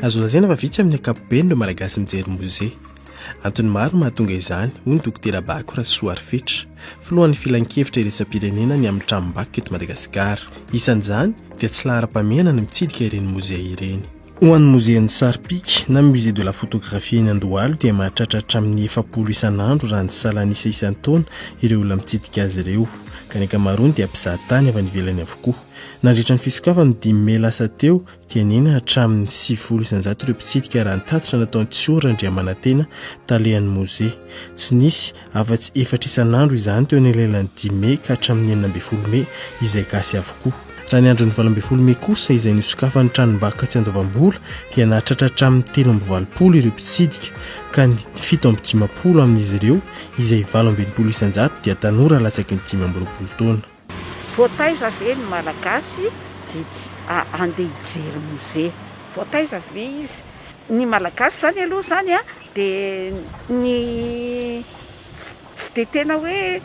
Azo lazaina fa vitsy amin'ny ankapobeny ireo Malagasy mijery mozea. Antony maro no mahatonga izany, hoy ny Dokotera Bako Rasoarifetra, filohan'ny Filankevitra iraisam-pirenena ny amin'ny tranombakoka eto Madagasikara. Isan'izany dia tsy laharam-pahamehana ny mitsidika ireny mozea ireny. Ho an'ny mozean'ny saripika na Musée de la photographie eny Andohalo dia mahatratra hatramin'ny 40 isan'andro raha ny salan'isa isan-taona ireo olona mitsidika azy ireo, ka ny ankamaroany dia mpizahatany avy any ivelany avokoa. Nandritra ny fisokafany ny dimy mey lasa teo dia nihena hatramin'ny 90% ireo mpitsidika raha ny tatitra nataon'i Tsiory Randriamanantena, talehan'ny mozea. Tsy nisy afa-tsy efatra isan'andro izany teo anelanelan'ny dimy mey ka hatramin'ny 16 mey, izay gasy avokoa. Raha ny andron'ny 18 mey kosa izay nisokafan'ny tranombakoka tsy andoavam-bola dia nahatratra hatramin'ny 83 ireo mpitsidika ka ny 57 amin'izy ireo izay 68% dia tanora latsaky ny 25 taona. Voataiza ve ny Malagasy handeha hijery musée? Voataiza ve izy? Ny Malagasy zany aloha zany a dia ny tsy dia tena hoe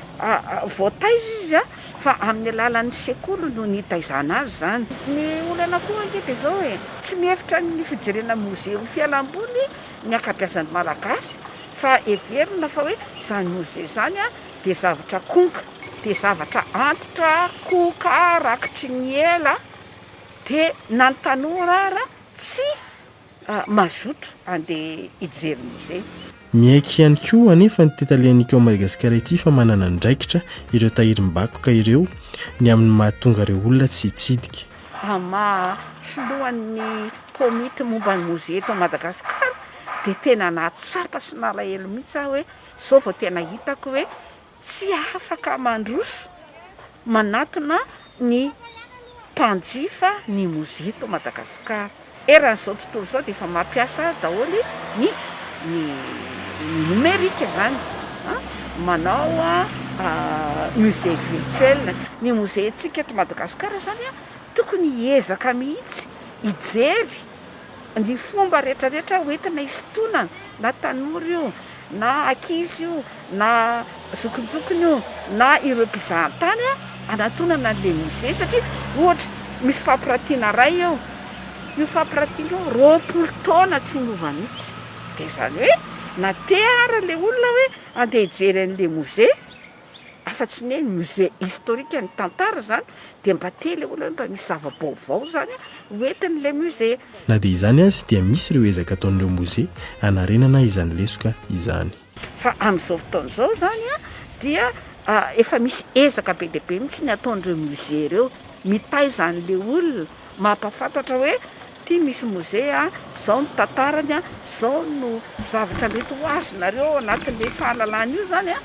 voataiza izy a fa amin'ny alalan'ny sekoly no nitaizana azy zany. Ny olana koa ange dia zao e, tsy mihevitra ny fijerena musée ho fialam-boly ny ankabeazan'ny Malagasy fa heverina fa hoe izany musée izany a dia zavatra konka. Dia zavatra antitra, koka, rakitry ny ela, dia na ny tanora ara tsy mazoto handeha hijery musée. Miaiky ihany koa anefa ny tetalehan'ny Icom Madagasikara ity fa manana andraikitra ireo tahirim-bakoka ireo ny amin'ny mahatonga ireo olona tsy hitsidika. Amin'ny maha filohan'ny komity momba ny mozea eto Madagasikara dia tena nahatsapa sy nalahelo mihitsy aho hoe izao vao tena hitako hoe Tsy afaka mandroso manatona ny mpanjifa ny mozea eto Madagasikara. Eran'izao tontolo izao dia efa mampiasa daholo ny ny nomerika izany an, manao musée virtuel. Ny mozea-ntsika eto Madagasikara izany an, tokony hiezaka mihitsy hijery ny fomba rehetrarehetra hoentina hisintonana na tanora io na ankizy io na zokinjokiny io na ireo mpizahantany hanatonana an'ilay musée satria ohatra misy fampiratiana iray eo, io fampiratiana io 20 taona tsy niova mihitsy dia izany hoe na te ary ilay olona hoe andeha hijery an'ilay musée afa-tsy ny hoe musée historique ny tantara izany dia mba te ilay olona hoe mba misy zava-baovao izany ho entin'ilay musée. Na dia izany aza dia misy ireo ezaka ataon'ireo mozea hanarenana izany lesoka izany. Fa amin'izao fotoana izao izany dia efa misy ezaka be dia be mihitsy ny ataon'ireo musée ireo, mitaiza an'ilay olona, mampahafantatra hoe ity misy musée, izao ny tantarany, izao no zavatra mety ho azonareo ao anatin'ilay fahalalana io izany.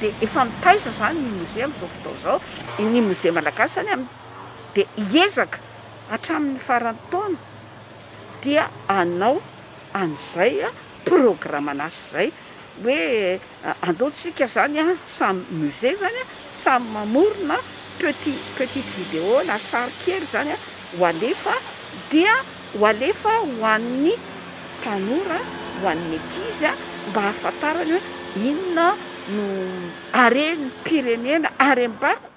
Dia efa mitaiza izany ny mozea amin'izao fotoana izao, ny mozea malagasy izany am dia hiezaka hatramin'ny faran'ny taona dia hanao an'izay programan'asa izay hoe andao tsika izany an samy musée izany an samy mamorona petit petite vidéo na sary kely izany an ho alefa dia ho alefa ho an'ny tanora, ho an'ny ankizy mba hahafantarany hoe inona no harem-pirenena, harem-bakoka.